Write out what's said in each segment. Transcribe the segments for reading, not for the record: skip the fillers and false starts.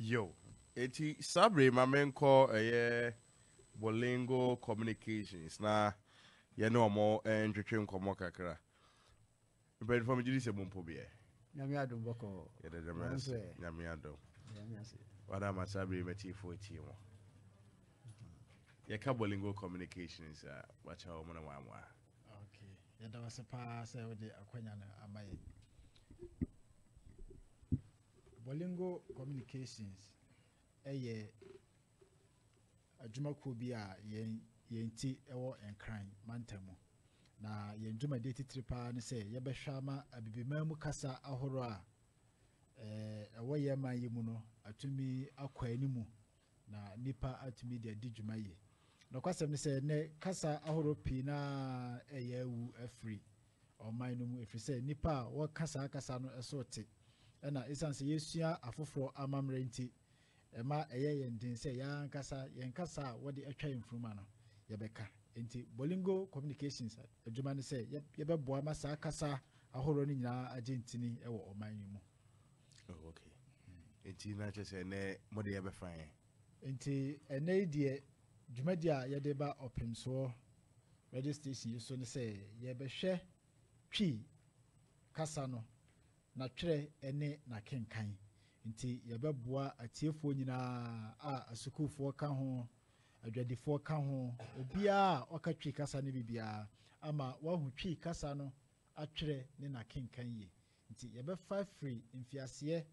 Yo, eti saa bere ma menkɔ ɛyɛ Bolingo Communications na yɛne ɔmo ntwetwe nkɔmmɔ kakra. Mpanyinfoɔ, megye di sɛ mo mpo biɛ. Nyame adom, bɔkɔɔ. Yɛde Nyame ase, Nyame adom. Nyame ase. Wada ama saa bere matiifoɔ tie mo. Yɛka Bolingo Communications a, wakyɛ wɔn na wɔamoa. Okay, yɛda wo ase paa sɛ wode akwanya no ama yɛ. Bolingo Communications ɛyɛ adwumakuo bi a yɛn ti ɛwɔ Nkran mantam mu, na yɛn dwumadie titiri paa ne sɛ yɛbɛhwɛ ama Abibiman mu kasa ahorow a ɛwɔ yɛn man yi mu no atumi akɔ animu na nipa atumi de adi dwuma yie. Nokwasɛm ne sɛ nnɛ kasa ahorow pii naa ɛyɛ awu afiri ɔman no mu, ɛfiri sɛ nipa a wɔka saa kasa no ɛso te, ɛna ɛsiane sɛ yɛsua afoforɔ amammerɛ nti, ɛma ɛyɛ yɛn den sɛ yɛn ankasa yɛn kasa a wɔde atwa yɛn mfuruma no yɛbɛka. Nti Bolingo Communications adwuma ne sɛ yɛbɛboa ma saa kasa ahorow no nyinaa agye ntini wɔ ɔman yi mu. Oh, okay. Nti na kyerɛ sɛ ɛnɛ mode yɛbɛfa yɛn. Nti ɛnɛ yi deɛ, dwumadi a yɛde ba Ɔpemsoɔ Radio Station yi so ne sɛ yɛbɛhwɛ Twi kasa no n'atwerɛ ne n'akenkan. Nti yɛbɛboa atiefoɔ nyinaa a asukuufoɔ ka ho, adwadifoɔ ka ho, obiara a ɔka Twi kasa no bibiara ama wahu Twi kasa no atwerɛ ne n'akenkan yie. Nti yɛbɛfa firi mfiaseɛ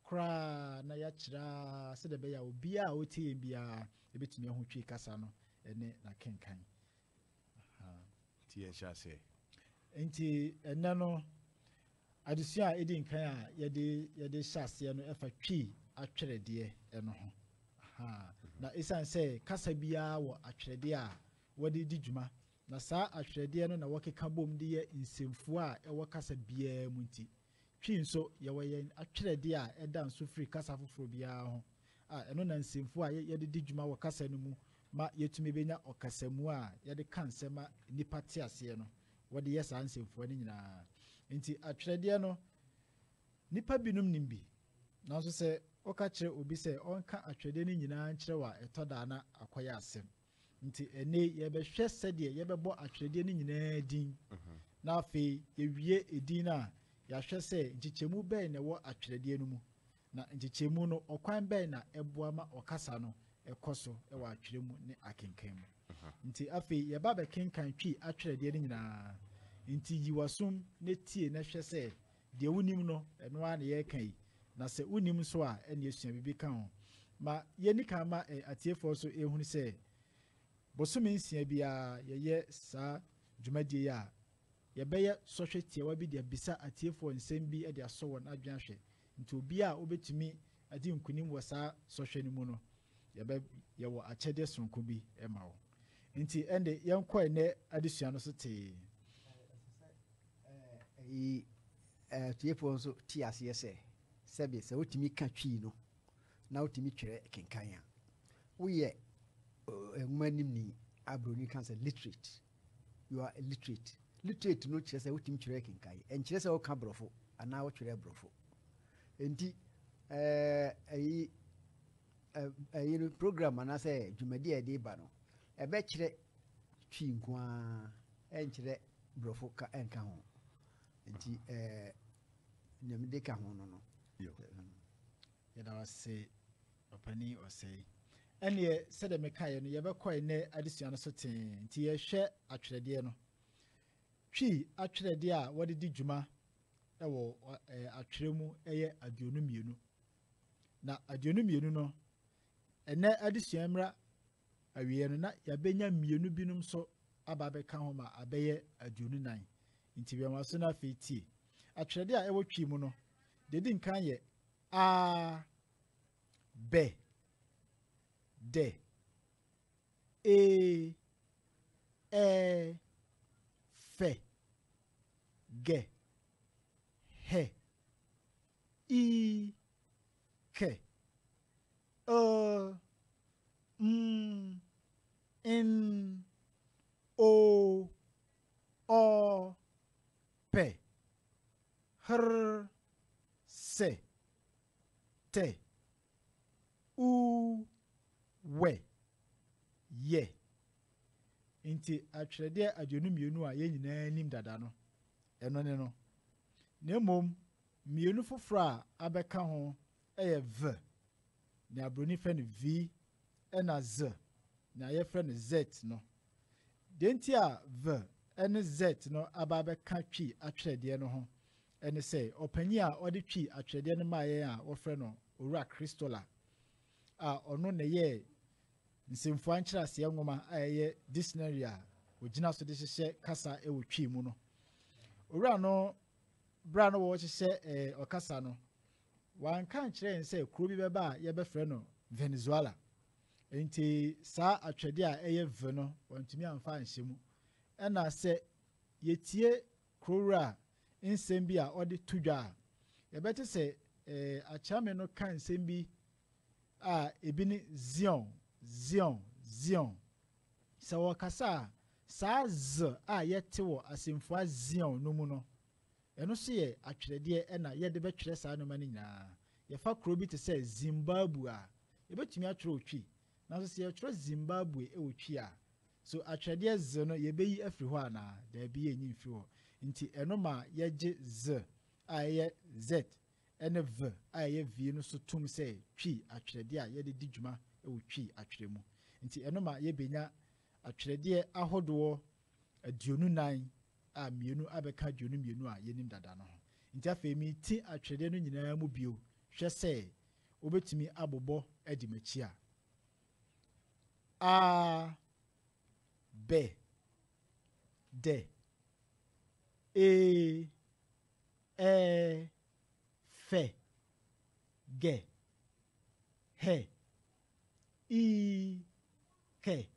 koraa na yɛakyerɛ a sɛdeɛ ɛbɛyɛ a obiara a ɔtie yɛn biara ɛbɛtumi ahu Twi kasa no ne n'akenkan. Nti yɛnhyɛ aseɛ. Nti ɛnɛ no, adesua a ɛdi nkan a yɛde hyɛ aseɛ no ɛfa Twi atwerɛdeɛ ɛno ho. Na ɛsiane sɛ kasa biara wɔ atwerɛdeɛ a wɔde di dwuma, na saa atwerɛdeɛ no na wɔkeka bom de yɛ nsɛmfua a ɛwɔ kasa biara mu nti, Twi nso yɛwɔ yɛn atwerɛdeɛ a ɛda nso firi kasa foforɔ biara ho, a ɛno na nsɛmfua a yɛde di dwuma wɔ kasa no mu ma yɛtumi bɛnya ɔkasamu a yɛde ka nsɛm a nnipa te aseɛ no, wɔde yɛ saa nsɛmfua no nyinaa. Nti atwerɛdeɛ no, nnipa binom nim bi, nanso sɛ woka kyerɛ obi sɛ ɔnka atwerɛdeɛ no nyinaa nkyerɛ wo a, ɛtɔ daa na akɔyɛ asɛm. Nti ɛnɛ yɛbɛhwɛ sɛdeɛ yɛbɛbɔ atwerɛdeɛ no nyinaa din, na afei yɛwie edin no a, yɛahwɛ sɛ nkyekyɛmu bɛn na ɛwɔ atwerɛdeɛ no mu, na nkyekyɛmu no, ɔkwan bɛn na ɛboa ma ɔkasa no ɛkɔ so ɛwɔ atwerɛ mu ne akenkan mu. Nti afei yɛba bɛkenkan Twi atwerɛdeɛ no nyinaa. Nti yi w'asom na tie na hwɛ sɛ deɛ wonim no, ɛno ara na yɛreka yi, na sɛ wonim nso a, ɛne esua biribi ka ho. Ma yɛni kan ma atiefoɔ nso ehunu sɛ bosome 6 biara yɛyɛ saa dwumadie yi a yɛbɛyɛ sɔhwɛ tiawa bi de abisa atiefoɔ nsɛm bi de asɔ wɔn adwene ahwɛ. Nti obiara a wobɛtumi adi nkunim wɔ saa sɔhwɛ no mu no, yɛwɔ akyɛdeɛ sononko bi ma wo. Nti ɛnde yɛnkɔ ɛnɛ adesua no so tee. Ɛyi atiefoɔ nso te aseɛ sɛ sɛbi sɛ wotumi ka Twi no na wotumi twerɛ kenkan a, woyɛ nwoma nimni a Buroni ka sɛ literate. You are literate. Literate no kyerɛ sɛ wotumi twerɛ kenkan, ɛnkyerɛ sɛ woka Borɔfo anaa wotwerɛ Borɔfo. Nti ɛyi ɛyi no, program anaasɛ dwumadi a yɛde ba no, ɛbɛkyerɛ Twi nko ara, ɛnkyerɛ Borɔfo ka ɛnka ho. Nti nea mede ka ho no. Yɛda wase, ɔpani Ɔsɛe. Ɛneɛ sɛdeɛ mekaeɛ no, yɛbɛkɔ ɛnɛ adesua no so tee. Nti yɛhwɛ atwerɛdeɛ no, Twi atwerɛdeɛ a wɔde di dwuma ɛwɔ atwerɛ mu ɛyɛ 22. Na 22 no, ɛnɛ adesua mmra awieɛ no na yɛabɛnya mmienu binom so aba abɛka ho ma abɛyɛ 24. Nti wɛnwa so no, afei tie atwerɛdeɛ a ɛwɔ Twi mu no. Deɛ di nkan yɛ a, bɛ, dɛ, e, ɛ, fɛ, gɛ, hɛ, i, kɛ, ɛ, m, n, o, ɔ, pɛ, hr, sɛ, tɛ. U, W, Y. Nti atwerɛdeɛ 22 a yɛn nyinaa nim dada no, ɛno ne no. Na mmom mmienu foforɔ a abɛka ho yɛ V, nea Buroni frɛ no V, ɛna Z, nea yɛfrɛ no Z no. Deɛ nti a V ne Z no aba abɛka Twi atwerɛdeɛ no ho ne sɛ, ɔpanyin a ɔde Twi atwerɛdeɛ no maa yɛn a wɔfrɛ no Owura Christola a ɔno na ɛyɛɛ nsɛmfua nkyerɛaseɛ nwoma a ɛyɛ dictionary a wɔgyina so de hyehyɛ kasa wɔ Twi mu no. Owura no, berɛ a na wɔrehyehyɛ ɔkasa no, wanka ankyerɛ yɛn sɛ kuro bi bɛba a yɛbɛfrɛ no Venezuela. Enti saa atwɛdeɛ a ɛyɛ V no, wantumi amfa anhyɛ mu. Ɛna sɛ yɛtie kurowura nsɛm bi a ɔde to dwa a, yɛbɛte sɛ Akyeame no ka nsɛm bi a ebi ne Zion, Zion, Zion. Sɛ wɔkasa a, saa Z a yɛte wɔ asɛmfua Zion no mu no, ɛno nso yɛ atwerɛdeɛ na yɛde bɛtwerɛ saa nnoɔma no nyinaa. Yɛfa kuro bi te sɛ Zimbabwe a, yɛbɛtumi atwerɛ wɔ Twi. Nanso sɛ yɛtwerɛ Zimbabwe wɔ Twi a, so atwerɛdeɛ Z no yɛbɛyi afiri hɔ anaa? Daabi, yɛnyi mfiri hɔ. Nti ɛno ma yɛgye Z a ɛyɛ Z ne V a ɛyɛ V no so tom sɛ Twi atwerɛdeɛ a yɛde di dwuma wɔ Twi atwerɛ mu. Nti ɛno ma yɛbɛnya atwerɛdeɛ ahodoɔ 24 a mmienu abɛka 22 a yɛnim dada no ho. Nti afei meti atwerɛdeɛ no nyinaa mu bio hwɛ sɛ wobɛtumi abobɔ adi m'akyi a. A, B, D, E, Ɛ, F, G, H, I, K,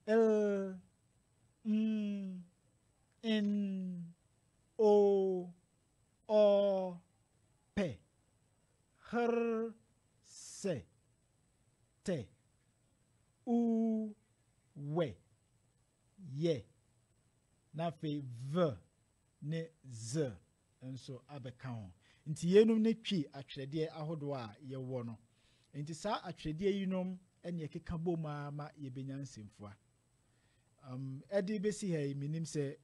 L, M, N, O, Ɔ, P, Hr, S, T, U, W, Y, na afei V ne Z nso abɛka ho. Nti yeinom ne Twi atwerɛdeɛ ahodoɔ a yɛwɔ no. Nti saa atwerɛdeɛ yinom ne ɛkeka bom ara ma yɛbɛnya nsɛmfua. Ɛde bɛsi ha yi, mennim sɛ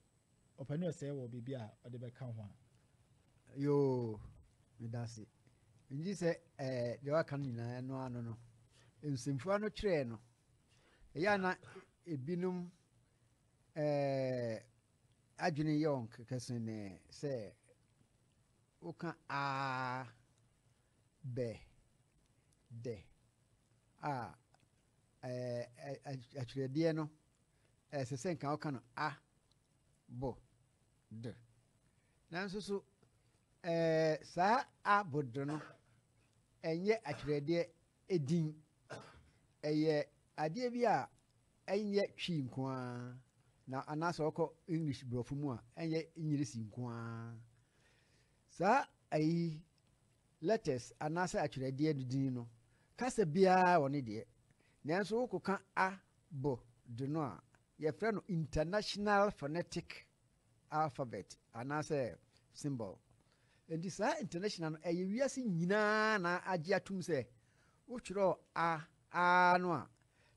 Ɔpanin Ɔsɛe wɔ biribi a ɔde bɛka ho a. Yoo, meda ase. Megye sɛ ɛɛ deɛ waka no nyinaa ɛno ano no. Nsɛmfua no kyerɛɛ no, ɛyɛ a na ebinom ɛɛ adwene yɛ wɔn kɛsɛnɛɛ sɛ woka a, bɛ, dɛ a ɛɛ atwerɛdeɛ no ɛsɛ sɛ nka woka no a, bo, d. Nanso so ɛɛ saa a, bo, d no ɛnyɛ atwerɛdeɛ edin. Ɛyɛ adeɛ bi a ɛnyɛ Twi nko ara na anaasɛ ɔkɔ English borɔfo mu a ɛnyɛ Enyiresi nko ara. Saa ayi letters anaasɛ atwerɛdeɛ no din no, kasa biara wɔ ne deɛ. Nanso wokɔka a, b, d no a, yɛfrɛ no International Phonetic Alphabet anaasɛ symbol. Enti saa international no, ɛyɛ wiase nyinaa na agye atum sɛ wotwerɛ a, a no a,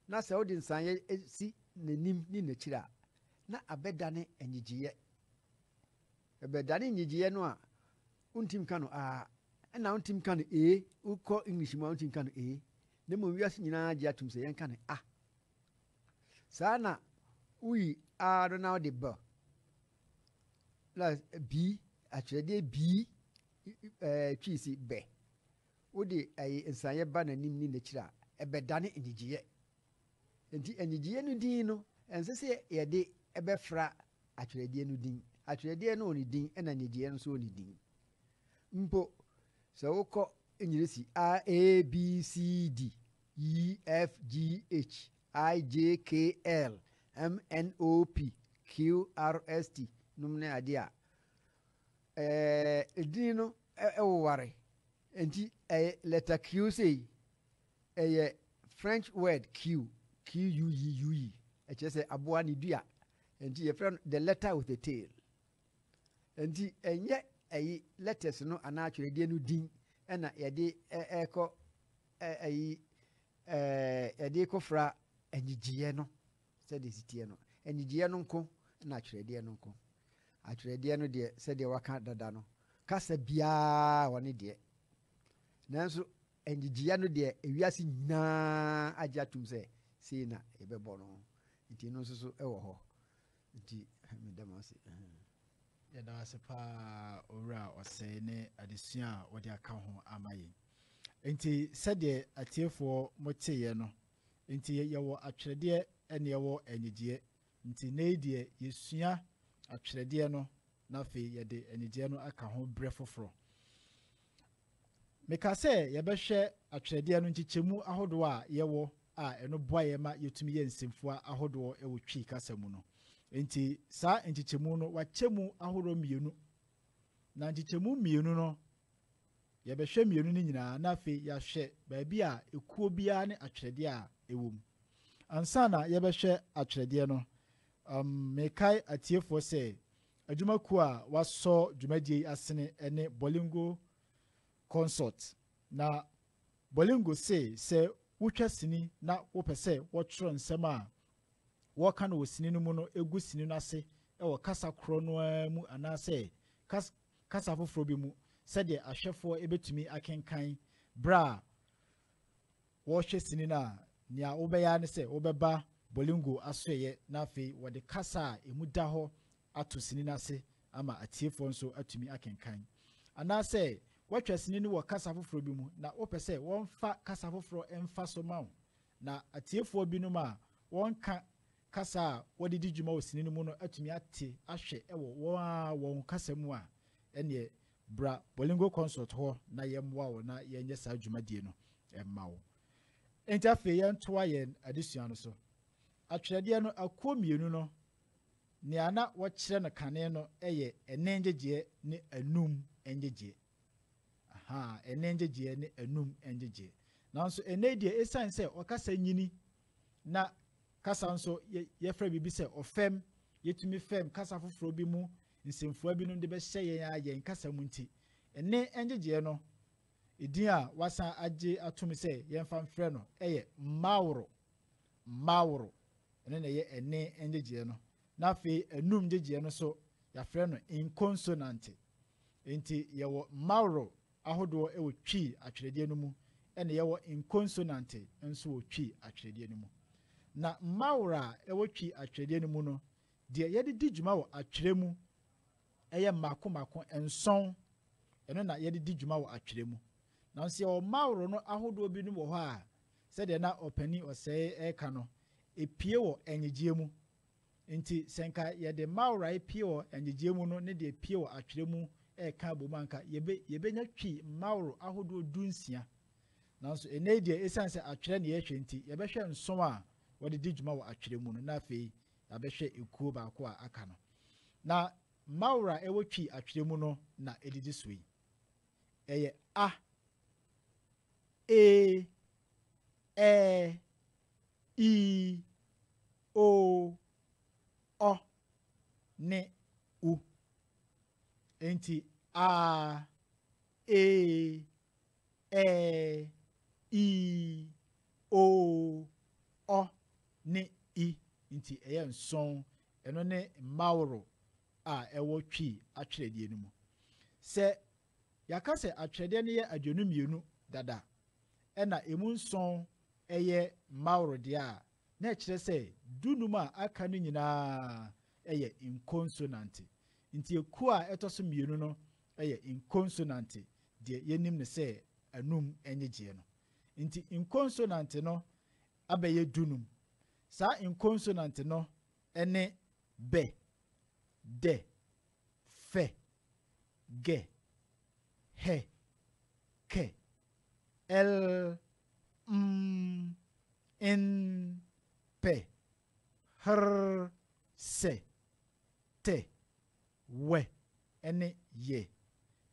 na sɛ wode nsaneɛ si n'anim ne n'akyiri a, na abɛdane nnyegyeeɛ. Ɛbɛdane nnyegyeeɛ no a, wontim nka no a, ɛna wontim nka no e, wokɔ English mu a wontim nka no e, na mmom wiase nyinaa gye atum sɛ yɛnka no a. Saa na woyi a no na wode b, na b, atwerɛdeɛ b, ɛɛ, twi si bɛ. Wode ɛyi nsaneɛ ba n'anim ne n'akyiri a, ɛbɛdane nnyegyeeɛ. Enti nnyegyeeɛ no din no, ɛnsɛ sɛ yɛde bɛfra atwerɛdeɛ no din. Atwerɛdeɛ no wɔ ne din ɛna nnyegyeeɛ no nso wɔ ne din. Mpo sɛ wokɔ Enyiresi a, A, B, C, D, E, F, G, H, I, J, K, L, M, N, O, P, Q, R, S, T nom ne adeɛ a, ɛɛ edin no woware. Enti ɛyɛ letter Q sei, ɛyɛ French word Q, Q-U-E-U-E, ɛkyerɛ sɛ aboa ne dua. Enti yɛfrɛ no the letter with a tail. Enti ɛnyɛ ɛyi letters no anaa atwerɛdeɛ no din ɛna yɛde ɛkɔ. ayi yɛde kɔfra anigyeɛ no sɛdeɛ ɛsi teɛ no. Anigyeɛ no nko na atwerɛdeɛ no nko. Atwerɛdeɛ no deɛ sɛdeɛ waka dada no, kasa biara wɔ ne deɛ. Nanso anigyeɛ no deɛ ewiase nyinaa agye atom sɛ sei na yɛbɛbɔ no. Nti ɛno nso so wɔ hɔ. Nti meda mo ase. Yɛda wo ase paa Owura Osei ne adesua a wode aka ho ama yɛn. Enti sɛdeɛ atiefoɔ mo teeɛ no, enti yɛwɔ atwerɛdeɛ ɛne yɛwɔ anigyeɛ. Nti nnɛ yi deɛ yɛsua atwerɛdeɛ no na afei yɛde anigyeɛ no aka ho berɛ foforɔ. Meka sɛ yɛbɛhwɛ atwerɛdeɛ no nkyekyɛmu ahodoɔ a yɛwɔ a ɛno boa yɛn ma yɛtumi yɛ nsɛmfua ahodoɔ wɔ Twi kasa mu no. Enti saa nkyekyɛmu no wakyɛ mu ahoroɔ mmienu. Na nkyekyɛmu mmienu no Yɛbɛhwɛ mmienu no nyinaa na afei yɛahwɛ baabi a ekuo biara ne atwerɛdeɛ a ɛwɔ mu. Ansa na yɛbɛhwɛ atwerɛdeɛ no, um, mekae atiefoɔ sɛ adwumakuo a wɔasɔ dwumadie yi asene ne Bolingo Consult. Na Bolingo se sɛ wotwa sini na wopɛ sɛ wɔtwerɛ nsɛm a wɔka no wɔ sini no mu no gu sini no ase wɔ kasa korɔ no ara mu anaasɛ kas kasa foforɔ bi mu sɛdeɛ ahwɛfoɔ bɛtumi akenkan berɛ a wɔrehwɛ sini no a, nea wobɛyɛ ara ne sɛ wobɛba Bolingo asoɛeɛ na afei wɔde kasa a ɛmu da hɔ ato sini no ase ama atiefoɔ nso atumi akenkan. Anaasɛ woatwa sini no wɔ kasa foforɔ bi mu na wopɛ sɛ wɔmfa kasa foforɔ mfa so ma wo, na atiefoɔ binom a wɔnka kasa a wɔde di dwuma wɔ sini no mu no atumi ate ahwɛ wɔ wɔn ara wɔn kasa mu a, ɛnneɛ bra Bolingo Consult hɔ na yɛmmoa wo na yɛnyɛ saa dwumadie no mma wo. Enti afei yɛntoa yɛn adesua no so. Atwerɛdeɛ no akuo mmienu no, nea na wɔkyerɛ no kane no yɛ ɛnne ngyegyeɛ ne anum ngyegyeɛ. Ahaa, ɛnne ngyegyeɛ ne anum ngyegyeɛ. Nanso ɛnnɛ yi deɛ, ɛsiane sɛ ɔkasa nyini na kasa nso yɛfrɛ biribi sɛ ɔfɛm, yɛtumi fɛm kasa foforɔ bi mu nsɛmfua binom de bɛhyɛ yɛn ara yɛn kasa mu nti, ɛnne ngyegyeɛ no, edin a wɔasan agye atom sɛ yɛmfa mfrɛ no yɛ mmaworo. Mmaworo, ɛno na ɛyɛ ɛnne ngyegyeɛ no. Na afei anum ngyegyeɛ no nso, yɛafrɛ no nkonsonante. Enti yɛwɔ mmaworo ahodoɔ wɔ Twi atwerɛdeɛ no mu ɛna yɛwɔ nkonsonante nso wɔ Twi atwerɛdeɛ no mu. Na mmaworo a ɛwɔ Twi atwerɛdeɛ no mu no, deɛ yɛde di dwuma wɔ atwerɛ mu yɛ mmaako mmaako nson, ɛno na yɛde di dwuma wɔ atwerɛ mu. Nanso yɛwɔ mmaworo no ahodoɔ binom wɔ hɔ a, sɛdeɛ na ɔpanin Ɔsɛe reka no, ɛpue wɔ nnyegyeɛ mu. Enti sɛ nka yɛde Maora epie wɔ ngyegyeɛ mu no ne deɛ epie wɔ atwerɛ mu reka abom a, nka yɛbɛ, yɛbɛnya Twi Maoro ahodoɔ dunsia. Nanso ɛnnɛ yi deɛ, esiane sɛ atwerɛ na yɛrehwɛ nti, yɛbɛhwɛ nson a wɔde di dwuma wɔ atwerɛ mu no, na afei yɛabɛhwɛ ekuo baako a aka no. Na Maoro a ɛwɔ Twi atwerɛ mu no na ɛdidi soɔ yi. Ɛyɛ A, E, Ɛ, I, O, Ɔ, ne U. Enti A, E, Ɛ, I, O, Ɔ, ne I. Nti ɛyɛ nson. Ɛno ne mmaworo a ɛwɔ Twi atwerɛdeɛ no mu. Sɛ yɛaka sɛ atwerɛdeɛ no yɛ 22 dada ɛna ɛmu nson yɛ mmaworo deɛ a, na ɛkyerɛ sɛ dunum a aka no nyinaa yɛ nkonsonante. Nti ekuo a ɛtɔ so mmienu no yɛ nkonsonante, deɛ yɛnim no sɛ anum nnyegyeɛ no. Nti nkonsonante no abɛyɛ dunum. Saa nkonsonante no ne bɛ, dɛ, fɛ, gɛ, hɛ, kɛ, l, m, n, p, hr, s, t, w, ne y.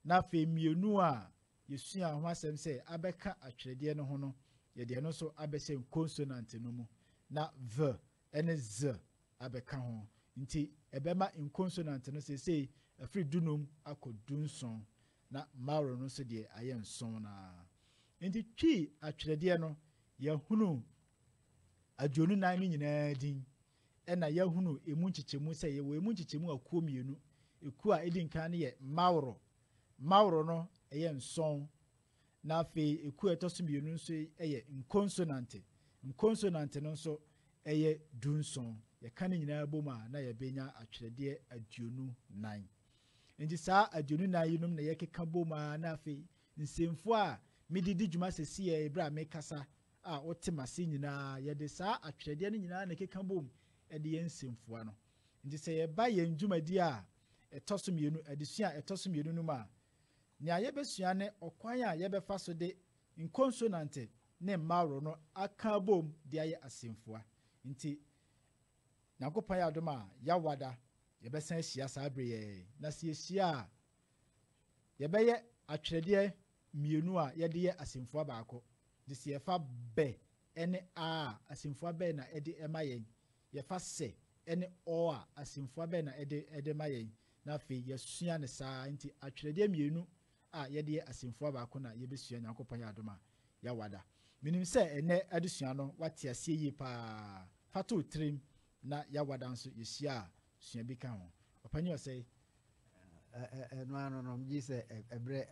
Na afei mmienu a yɛsuaa ho asɛm sɛ abɛka atwerɛdeɛ no ho no, yɛde ɛno nso abɛhyɛ nkonsonante no mu, na v ne z abɛka ho. Nti ɛbɛma nkonsonante no seesei afiri dunum akɔ dunson, na maworo no nso deɛ ayɛ nson no ara. Nti Twi atwerɛdeɛ no, yɛahunu 24 no nyinaa din, ɛna yɛahunu emu nkyekyɛmu sɛ yɛwɔ emu nkyekyɛmu akuo mmienu. Ekuo a ɛdi nkan no yɛ Maworo. Maworo no ɛyɛ 7. Na afei ekuo a ɛtɔ so mmienu nso yɛ nkonsonante. Nkonsonante no nso ɛyɛ 17. Yɛka ne nyinaa bom a na yɛbɛnya atwerɛdeɛ 24. Nti saa 24 yinom na yɛkeka bom a na afei nsɛmfua a mede di dwuma sɛsi berɛ a mekasa a wote m'ase nyinaa, yɛde saa atwerɛdeɛ no nyinaa na ɛkeka bom de yɛn nsɛmfua no. Nti sɛ yɛba yɛn dwumadi a ɛtɔ so mmienu, adesua a ɛtɔ so mmienu no mu a, nea yɛbɛsua ne ɔkwan a yɛbɛfa so de nkonsonante ne mmaworo no aka bom de ayɛ asɛmfua. Nti Nyankopɔn yɛ adom a yɛawada yɛbɛsan ahyia saa bere yɛ, na sɛ yɛhyia a yɛbɛyɛ atwerɛdeɛ mmienu a yɛde yɛ asɛmfua baako. Nti sɛ yɛfa bɛ ne a a, asɛmfua bɛn na ɛde ɛma yɛn? Yɛfa sɛ ne ɔ a, asɛmfua bɛn na ɛde ma yɛn? Na afei yɛsua ne saa. Nti atwerɛdeɛ mmienu a yɛde yɛ asɛmfua baako na yɛbɛsua Nyankopɔn yɛ adom a yɛawada. Menim sɛ ɛnɛ adesua no wate aseɛ yie paa. Fa to wo tirim na yɛawada nso yɛhyia a sua bi ka ho. Ɔpanyin Ɔsɛe. Ɛno ano no, gye sɛ ɛberɛ.